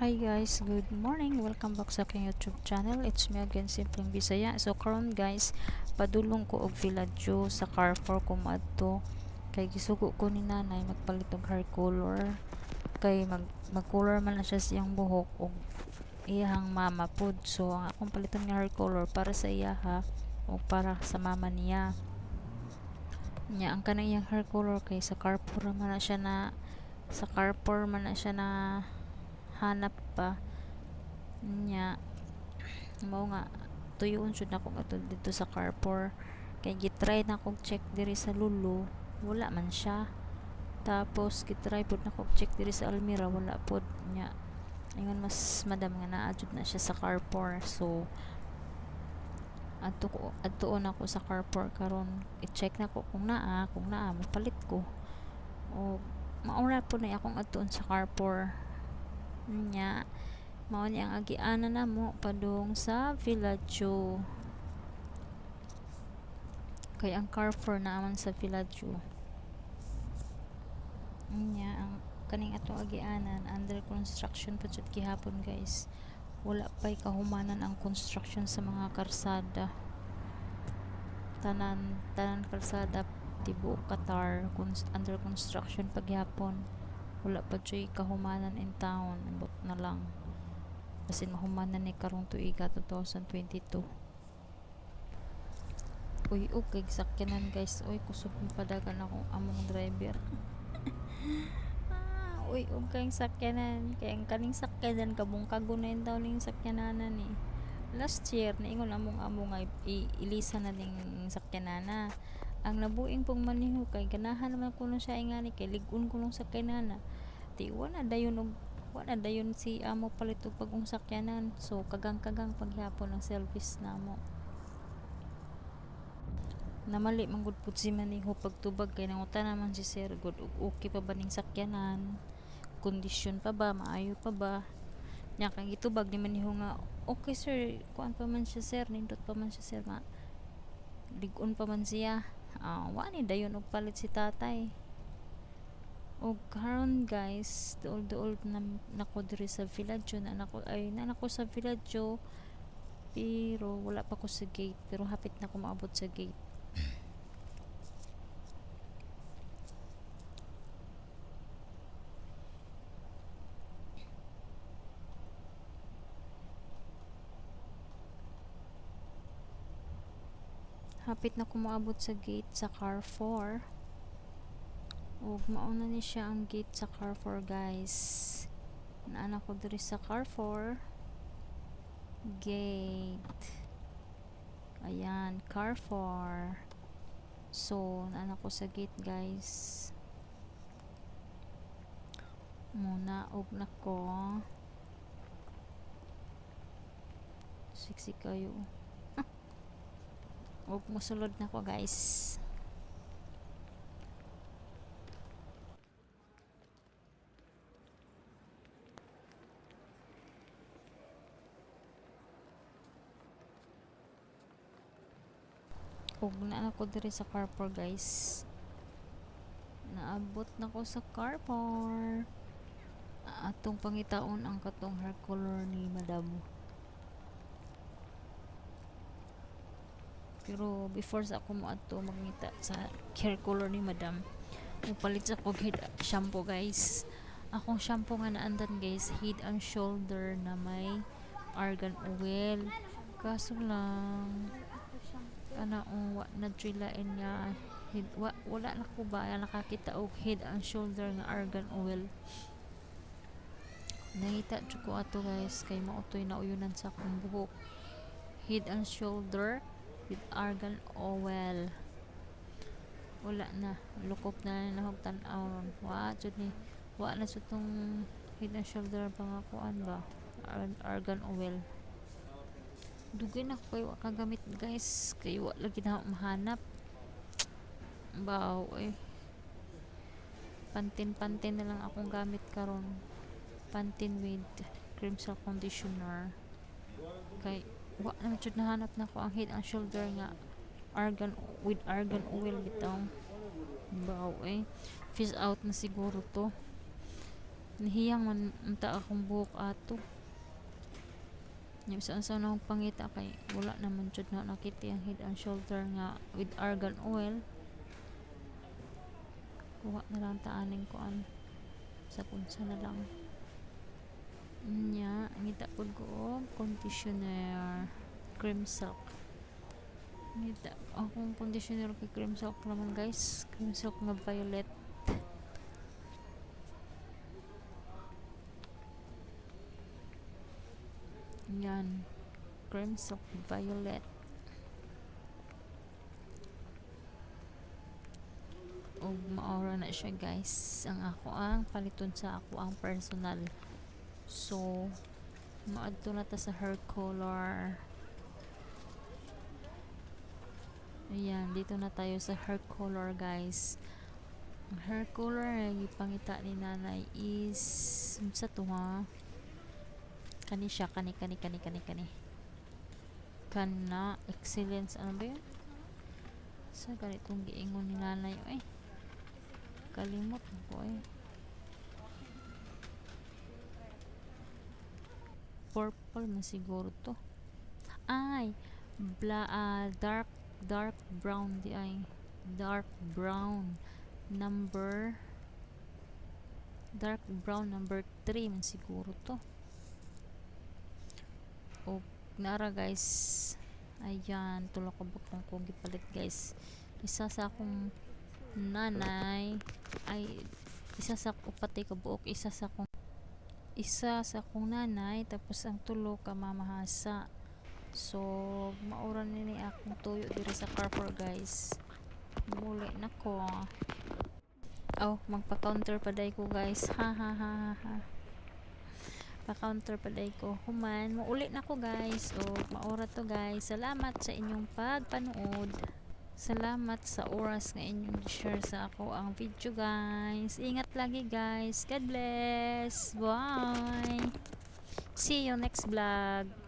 Hi guys, good morning. Welcome back sa aking YouTube channel. It's me again, Simpleng Bisaya. So karon guys, padulong ko og Villaggio sa Carrefour ko moadto kay gisugo ko ni nanay magpalit og hair color kay mag color man na siya siyang buhok og iyahang mama pod. So ang akong paliton nga hair color para sa iyaha o para sa mama niya. Nya ang kanang iyang hair color kay sa Carrefour man na siya na sa Carrefour man na siya na hanap pa nya, mao nga tuyoon jud nako adto didto sa Carrefour kay gitry na kog check diri sa Lulu, wala man siya. Tapos gitry pod nako check diri sa Almira, wala pod. Nya ingon mas madam nga naa jud na siya sa Carrefour, so adto ko, adtuon ako sa Carrefour karon, i-check nako kung naa mopalit ko o mao ra pod na akong adtuon sa Carrefour. Nya mao ni ang agianan namo padung sa Villaggio kay ang Carrefour naa man sa Villaggio. Nya ang kaning atong agianan under construction pa jud gihapon, guys. Wala pay kahumanan ang construction sa mga karsada. Tanan tanan kalsada tibuok Qatar under construction pa gihapon. Wala pa juy kahumanan in town. Ambot na lang basin mahumanan ni karong tuiga 2022. Uy, og kay sakyanan, guys. Uy, kusog padagan akong among driver. Ah, uy, og kay sakyanan kay ang kaning sakyanan kabungkagon na intaw ning sakyananan ni. Last year niingon among amo nga ilisan na ning sakyanana. Ang nabuing pong maniho kay ganahan naman kuno siya ingani kay lig-on kunong sakyanana. Di wa na dayon og wa na dayon si amo palit og bag-ong sakyanan. So kagang-kagang paghapon ang service namo. Namali man gud pud si maniho pagtubag kay nangutana man si sir gud og okay pa ba ning sakyanan, kondisyon pa ba, maayo pa ba. Nya kay gitubag ni maniho nga okay sir, kuan pa man siya sir, nindot pa man siya sir, ma lig-on pa man siya. Ah, wa ni dayon og palit si tatay. Og karon guys, duol-duol na nako diri sa Villaggio na nako, ay na nako sa Villaggio pero wala pa ko sa gate, pero hapit na ko maabot sa gate. Hapit na ko moabot sa gate sa Carrefour. Ug mao na ni siya ang gate sa Carrefour, guys. Naa na ko diri sa Carrefour gate. Ayan, Carrefour. So, naa na ko sa gate, guys. Muna og nako. Sexy kayo. Ug mosulod na ko, guys. Ug naa ko diri sa Carrefour, guys. Naabot na ko sa Carrefour. Atong pangitaon ang katong hair color ni madam. Pero before sa ako moadto mangita sa hair color ni madam, mupalit sa kog head shampoo, guys. Akong shampoo nga naandan, guys, Head and Shoulder na may argan oil. Kaso lang kana wa na jud lain nga head, wa, wala na ko ba nakakita og Head and Shoulder nga argan oil. Nangita jud ko ato, guys, kay mao to'y nauyunan sa akong buhok. Head and Shoulder with argan oil. Wala na, lukop na nahog tan-aw ron. Wa jud ni, wa na jud tong Head and Shoulder pa nga kuan ba, argan oil. Dugay na ko kay wa kagamit, guys, kay wa lagi na mahanap. Baw eh. Pantene na lang akong gamit karon. Pantene with cream silk conditioner. Kay wa na jud nahanap nako ang Head and Shoulder nga argan with argan oil bitaw. Baw eh. Fish out na siguro to. Nihiyang man unta akong buhok ato. Nya bisan unsa na akong pangita kay wala naman jud na nakita ang Head and Shoulder nga with argan oil. Kuha na lang ta aning kuan sa kunsa na lang. Nya, ngita pud ko og conditioner, Cream Silk. Ngita akong conditioner kay Cream Silk naman, guys. Cream Silk nga violet. Yan. Cream Silk violet. Ug maora na siya, guys. Ang ako ang paliton sa ako ang personal. So, maadto na ta sa hair color. Ayan, dito na tayo sa hair color, guys. Ang hair color na gipangita ni nanay is sa to ha. Kani siya, kani, kani, kani, kani, kani. Kana, excellence, ano ba yun? Sa ganitong giingon ni nanay, eh. Kalimot ko eh. Purple man siguro to. Ay, bla, dark, dark brown di ay. Dark brown number, dark brown number 3 man siguro to. O, nara, guys. Ayan, tulo ka bukong kong gipalit, guys. Isa sa akong nanay ay isa sa upat ka buok, isa sa akong nanay, tapos ang tulo ka mamahasa. So maura ni ni akong tuyo diri sa Carrefour, guys. Muli na ko. Oh, magpa-counter pa day ko, guys. Ha ha ha ha ha. Pa-counter pa day ko. Human, muuli na ko, guys. O, maora to, guys. Salamat sa inyong pagpanood. Salamat sa oras nga inyong share sa ako ang video, guys. Ingat lagi, guys. God bless. Bye. See you next vlog.